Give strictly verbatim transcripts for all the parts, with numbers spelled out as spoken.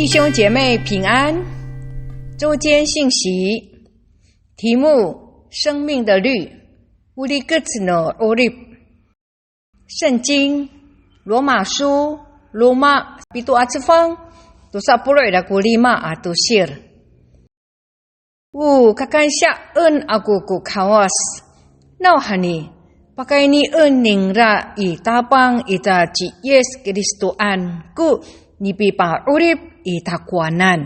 兄姐妹平安，周间信息，题目：生命的律，O Rikec no 'orip。圣经，罗马书，Roma pito a cefang, tosa polo' ira ko lima a tosir. O kakansiyaen ako ko Kawas. Nawhani, pakaynien ningra i Tapang ita ci Yis Kristoan ko nipipa'orip i takowanan.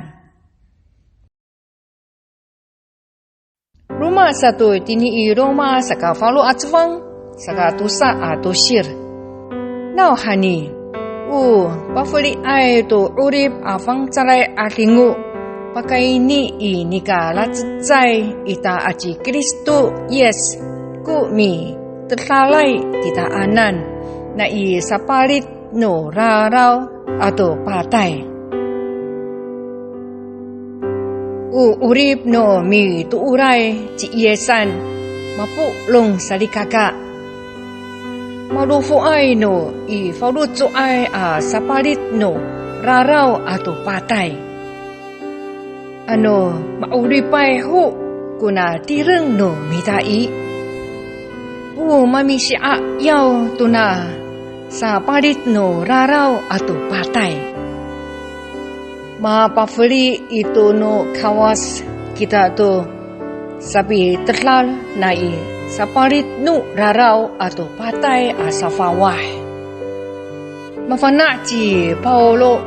Roma sato itini i Roma saka falo a cefang, saka tosa a tosir. Nawhani, o pafeliay to 'orip a fangcalay 'adingo, pakayni i nikalacecay ita aci Kristo Yis ko mitedalay titaanan, nai sapalit no raraw ato patay. O 'orip no mitooray ci Yisan, mapolong salikaka. Malofoay no i faloco'ay a sapalit no raraw ato patay. Ano ma'oripay ho kona tireng no mita i, o mamisi'ayaw tona sapalit no raraw ato patay. Mapafeli ito no Kawas kita to sapitedal nai sapalit no raraw ato patay a safawah. Mafana' ci Pawlo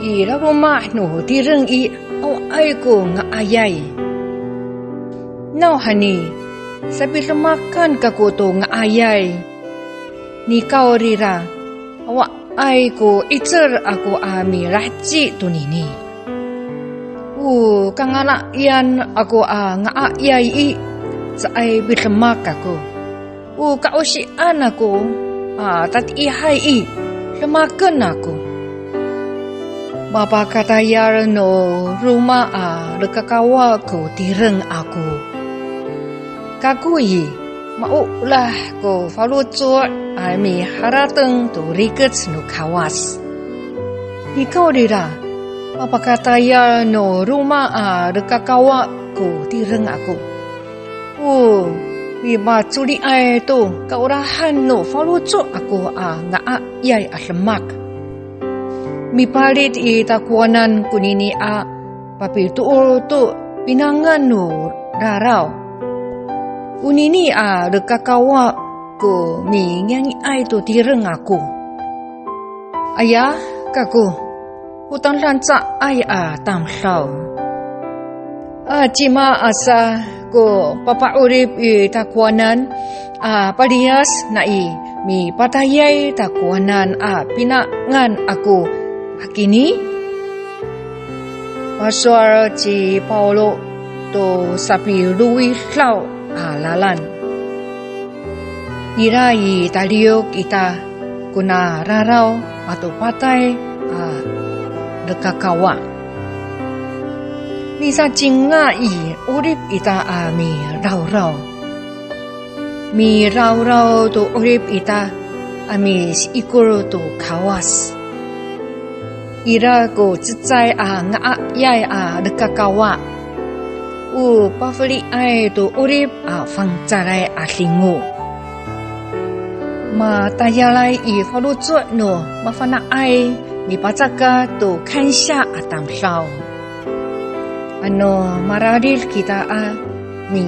i laloma' no tireng i, awaay ko nga'ayay. Nawhani, sapidemakan kako to nga'ayay. Nikawrira, awaay ko 'icel ako a milaheci tonini. O kangalayan ako a nga'ayay i, caay pidemak kako. O ka'osian ako a tatiihay i, demaken ako. Mapakatayal no roma a lekakawa ko tireng ako. Kako i, maolah ko faloco' a miharateng to rikec no Kawas. Nikawrira, mapakatayal no roma a lekakawa ko tireng ako. O mipacoliay to kaolahan no faloco' ako a nga'ayay a demak. Mipalit i takowanan konini a papitoor to pinangan no raraw. Onini a lekakawa ko mingiyangiay to tireng ako. Aya kako, o tangdang caay a tamdaw. A cima asa ko papa'orip i takowanan a paliyas nai mipatayay takowanan a pinangan ako hakini? Pasowal ci Pawlo to sapilowidaw a lalan. Ira i taliyok ita kona raraw ato patay a lekakawa. Misacinga i 'orip ita a mirawraw. Mirawraw to 'orip ita a misiikor to Kawas. Ira ko cecay a nga'ayay a lekakawa. O pafeliay to 'orip a fangcalay a 'adingo. Matayalay i faloco' no mafana'ay mipacakat to kansiya a tamdaw. Ano mararid kita a mi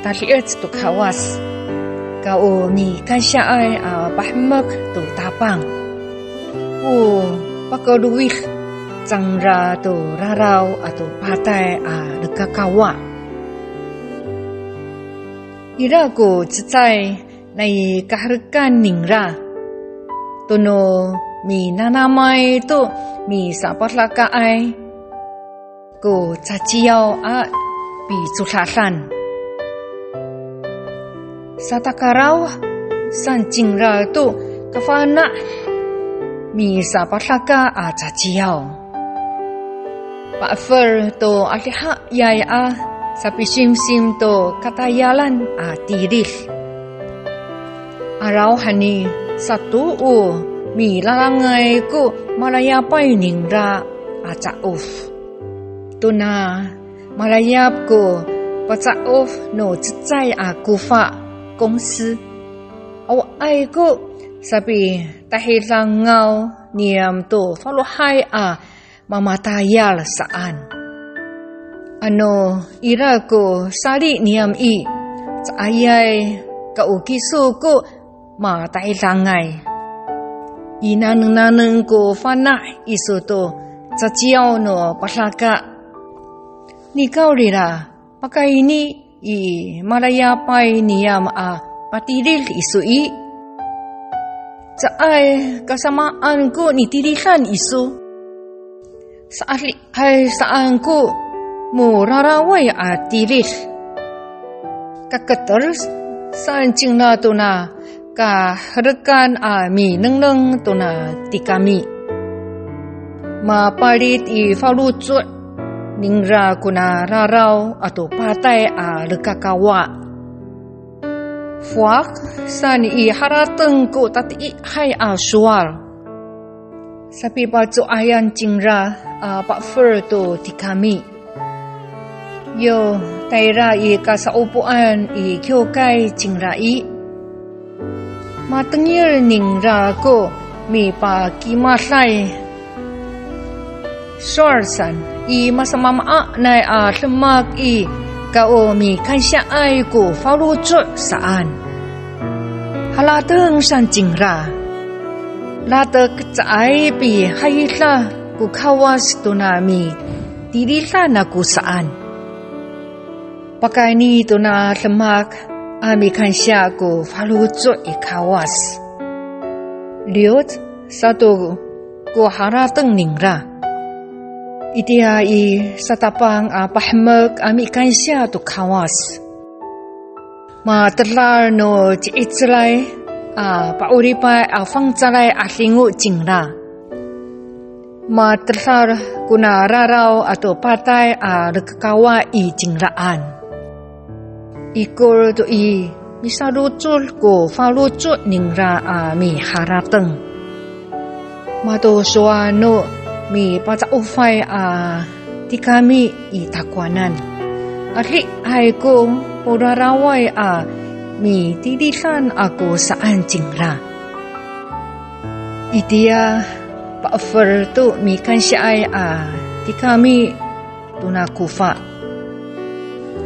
tadi'ec to Kawas. Ka o mikansiyaay a pahemek to Tapang. O pakalowid cangra to raraw ato patay a lekakawa. Ira ko cecay nai kaherekan ningra. Tono minanamay to misapadakaay ko caciyaw a picodadan. Satakaraw saan cingra to kafana' misapadaka a caciyaw. Pa'efel to adihayay a sapisimsim to katayalan a tilid. Arawhani sato o milalangay ko malayapay ningra. a ca'of. Tona malayap ko paca'of no cecay a kofa, 公司. Awaay ko sapitahidangaw niyam to falohay a mamatayal saan. Ano ira ko sali niyam i, caayay ka o kiso ko matahidangay. I nanengnaneng ko fana' iso to caciyaw no padaka. Nikawrira, pakayni i malayapay niyam a patilid iso i, caay ka samaan ko nitilidan iso. Sa'adihay saan ko moraraway a tilid. Kaketer saan cingra tona kaherekan a minengneng tona tikami. Mapalit i faloco' ningra kona raraw ato patay a lekakawa. Fowak saan i harateng ko tatiihay a sowal. Sapipaco'ayan cingra a pa'efer to tikami. Yo tayra i kasa'opoan i kiwkay cingra i, matengil ningra ko mipakimaday. Sowal saan i masamaamaanay a demak i, ka o mikansiyaay ko faloco' saan. Harateng saan cingra. Latek caay pihayda ko Kawas tona mitilidan ako saan. Pakayni tona demak a mikansiya ko faloco' i Kawas. Liyoc sato ko harateng ningra. Itiya i satapang a pahemek a mikansiya to Kawas. Matedal no ci'icelay a pa'oripay a fangcalay a 'adingo cingra. Matedal kona raraw ato patay a lekakawa i cingraan. Ikor to i misalocod ko faloco' ningra a miharateng. Mato sowal no mipaca'ofay a tikami i takowanan. Adihay ko poraraway a mitilidan ako saan cingra. Itiya pa'efer to mikansiyaay a tikami tona kofa.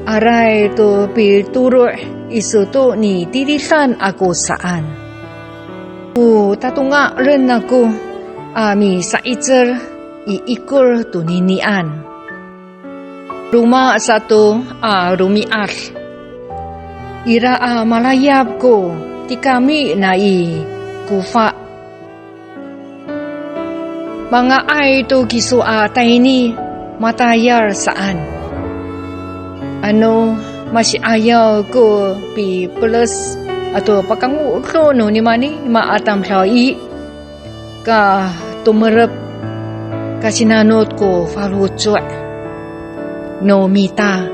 Aray to pitoro' iso to nitilidan ako saan. O tatongalen ako a misa'icel i ikor toninian. Roma sato a romi'ad. Ira a malayap ko tikami nai kofa. Manga'ay to kiso a tayni matayal saan. Ano masi'ayaw ko pipeles ato pakangodo no nimanima a tamdaw i, ka tomerep kasinanot ko faloco' no mita.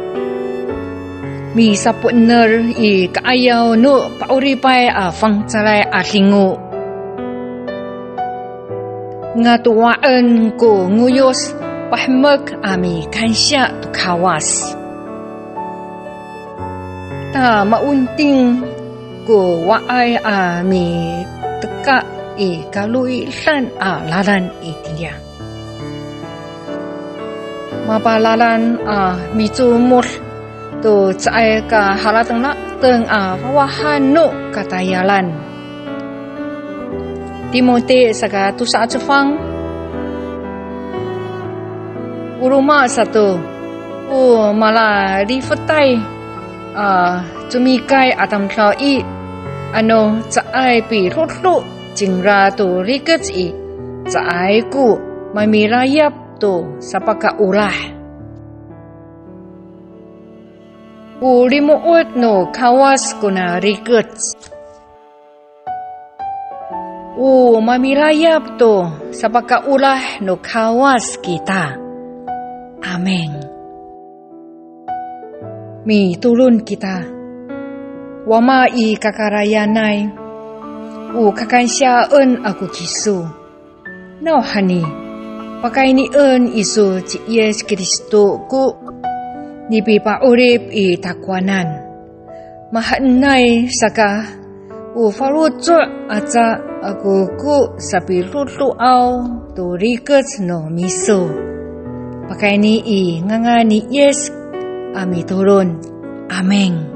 Misapoener i ka'ayaw no pa'oripay a fangcalay a 'adingo. Ngatowaen ko ngoyos pahemek a mikansiya to Kawas. Ta ma'onting ko wa'ay a miteka i kaloidan a lalan itiya. Mapalalan a micomod to caay ka haratengrateng a fawahan no katayalan. Timote saka tosa a cefang. O roma sato, o malalifetay a comikay a tamdaw i, ano caay pidodo cingra to rikec i, caay ko mamilayap to sapakaolah. O limo'ot no Kawas kona rikec. O mamilayap to sapakaolah no Kawas kita. Amin. Mitolon kita. Wama i kakarayanay, o kakansiyaen ako kiso. Nawhani, Pakaynien iso ci Yis Kristo ko nipipa'orip i takowanan. Mahaenay saka, o faloco' aca ako ko sapidodoaw to rikec no miso. Pakayni i ngangan ni Yis a mitolon. Amin.